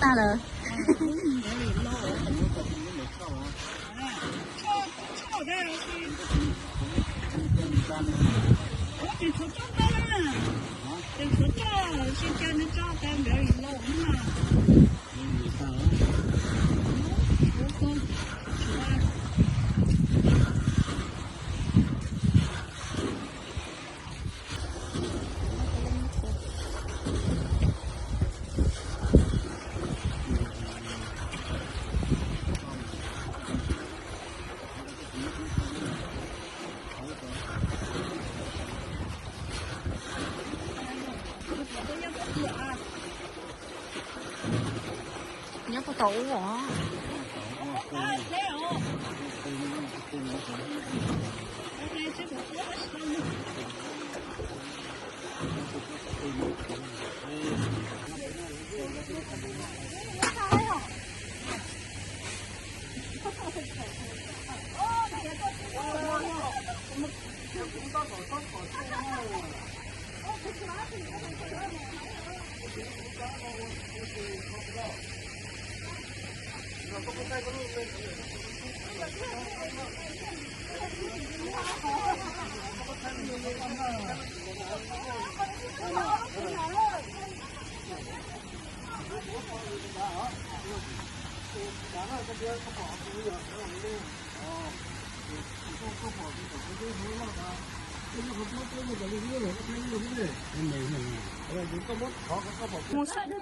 Tag lawm. Nyob puag tod ub os. Mus xwb.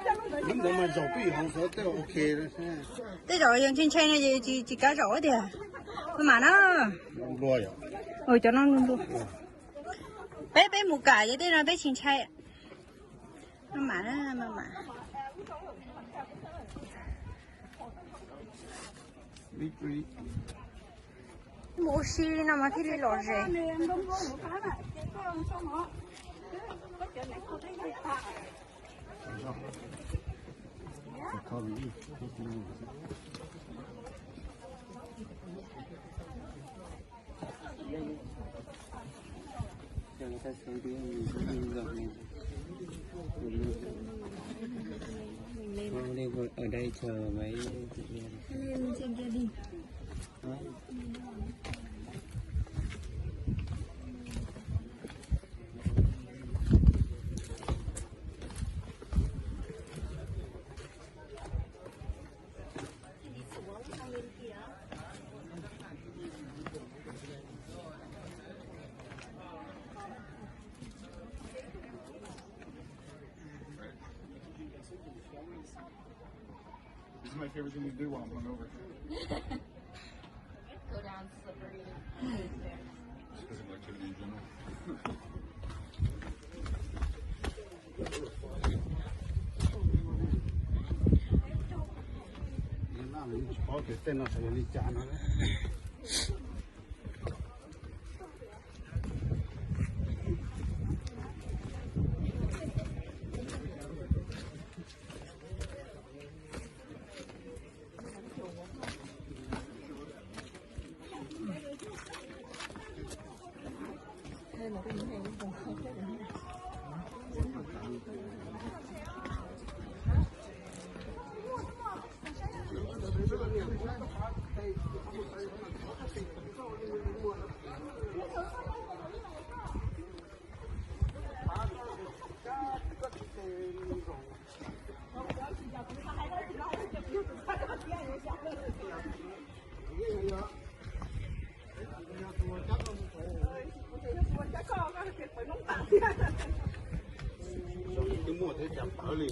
Lub ntawd mas zaum pib hauv xwb tej ok. Tej zaum yog ntshai ntshai no ces tsis kav zaum tiag. Maj mam na. Cov no nplua nplua. Peb, peb mus kam ces tej no peb tsis ntshai. Maj mam na, maj mam. Mus ua si li no mas thiaj li lom zem. Ở đây chờ mấy chị em. This is my favorite thing to do while I'm hungover. Go down slippery. Just 'cause of activity in general. Tsis paub tias tej no xyov yog li cas no. Twb muaj thiab cas pawv li.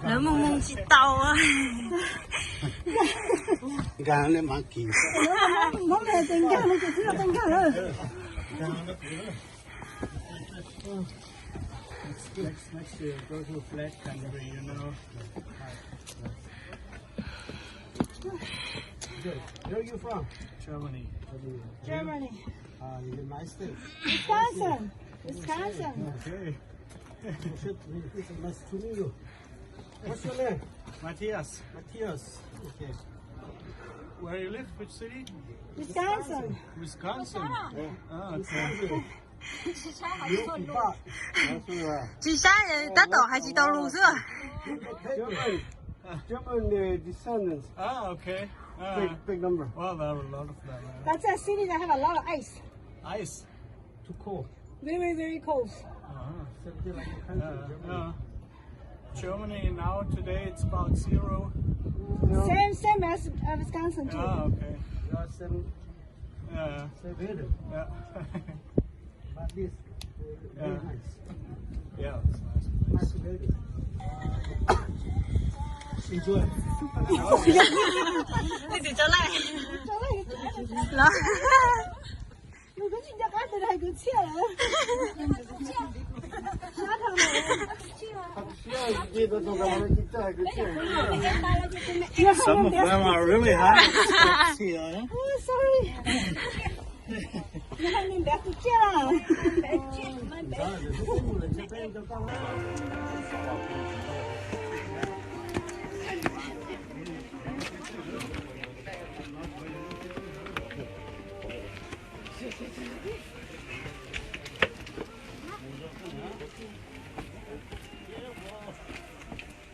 Lawv mus mus tsis tau. Nkag nej mam kis. Muab me tes nkag no ces twb yog tes nkag lawm. Next, next year, go to a flat country, you know. Good. Where are you from? Germany. Germany. Ah, is it nice state? Wisconsin. Wisconsin. Okay. Nice to meet you. What's your name? Matthias. Matthias. Okay. Where you live? Which city? Wisconsin. Wisconsin. Ah, okay. Tsis saib, tab tom hais tsis tau lus xwb. German, German, uh, descendants. Ah, okay. Ah. Big, big number. Well, there are a lot of them. That's a city that have a lot of ice. Ice? Too cold. Very, very cold. Uh-huh. Seventeen like the country, Germany. Yeah, yeah. Germany now today it's about zero. Same, same as, uh, Wisconsin too. Ah, okay. Yeah, same. Yeah, yeah. Same weather. Yeah. But this, uh, very nice. Yeah, it's nice place. Nice weather. Enjoy. Ej, tsis tau laj. Los. Nws twb tsis nco qab tias hais kwv txhiaj lawm. Some of them are really high. Oh, sorry. Nws hais nws npev kwv txhiaj.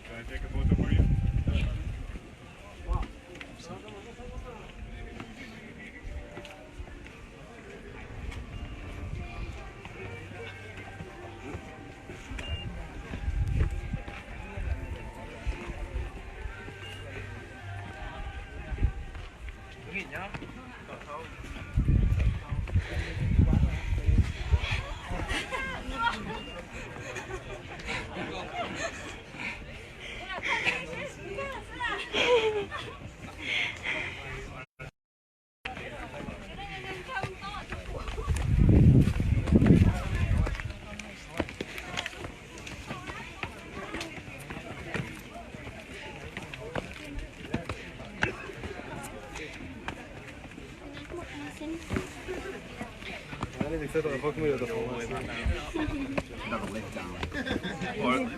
Can I take a photo for you?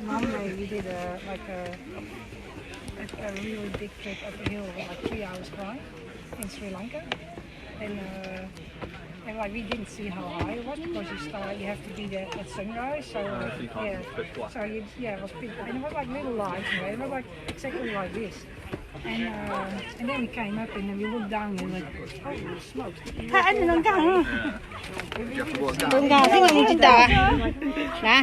Mom and I, we did a, like a, a, a really big trip up a hill, like three hours drive in Sri Lanka. And, uh, and like we didn't see how high it was because you start, you have to be there at sunrise. So, yeah. So you, yeah, it was big. And it was like little lights, you know, it was like exactly like this. And, uh, and then we came up and then we looked down and like, holy smokes. Thaij ib tug nkag no. Tus nkag xwb mas mus tsis tau. Na.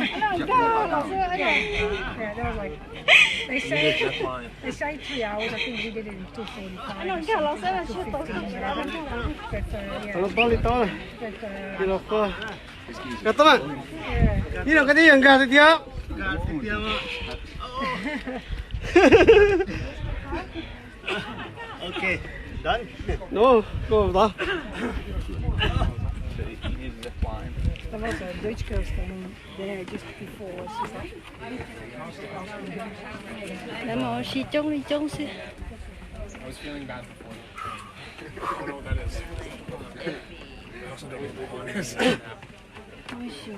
Yeah, that was like, they say, they say three hours. I think we did it in two forty-five or something, two fifteen, whatever. But, uh, yeah. Los pab li tau. But, uh, los koj. Nkag tau mas. Yeah. Ib los koj twb yog nkag tiag tiag. Okay, done. No, koj tau. There was a Dutch girl standing there just before us. She's like, lawv mas ua si coob li coob xwb. I was feeling bad before. I don't know what that is. I also don't know what it is. Ua si.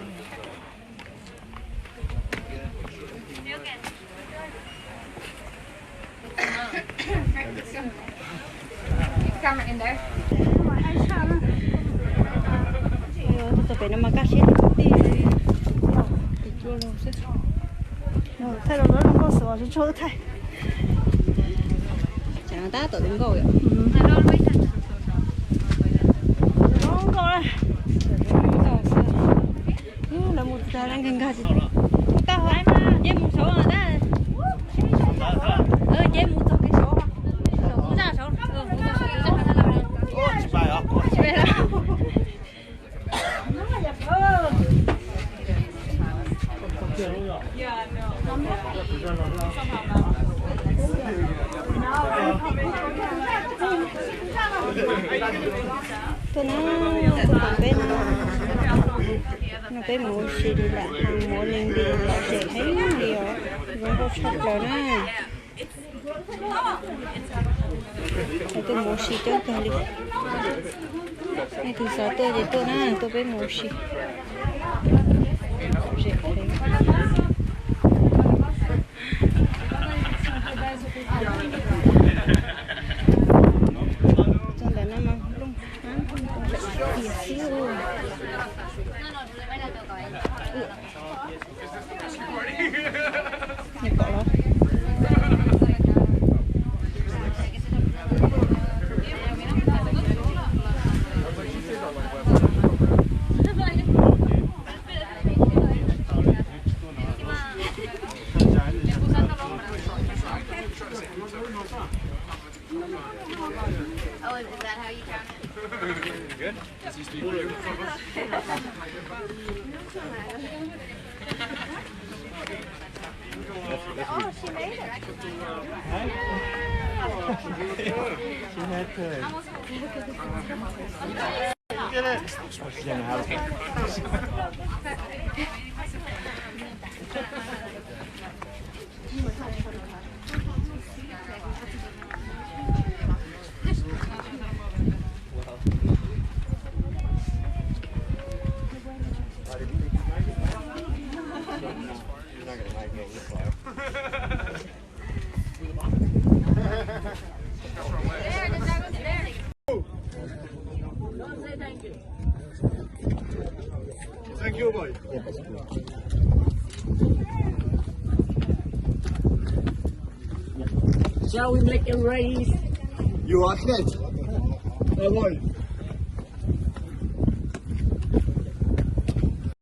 Tus pem no mas kaj siab tiag tiag. Thaij los lawv zoo nkauj xwb os, tsuag tsuag thaij. Tsam no tab tom zoo nkauj yom. Zoo nkauj. Lawv mus txog nkag nkag tsis tau. Koj, ces mus saud tab. Ces mus txog kev saud. Mus txog saud, mus txog saud. Tuaj na, tuaj tom peb no. No peb mus ua si li lam haus mov li nti lom zem heev li os, zoo nkauj tshaj plaws na. Tuaj mus ua si coob kawg li. Nej tus xav tuaj ces tuaj na, tuaj peb mus ua si. Txog ntawm no mas nplooj hab nplooj tiag xwb. Nws pom los. Thank you, boy. Shall we make a race? You are next. Oh, boy.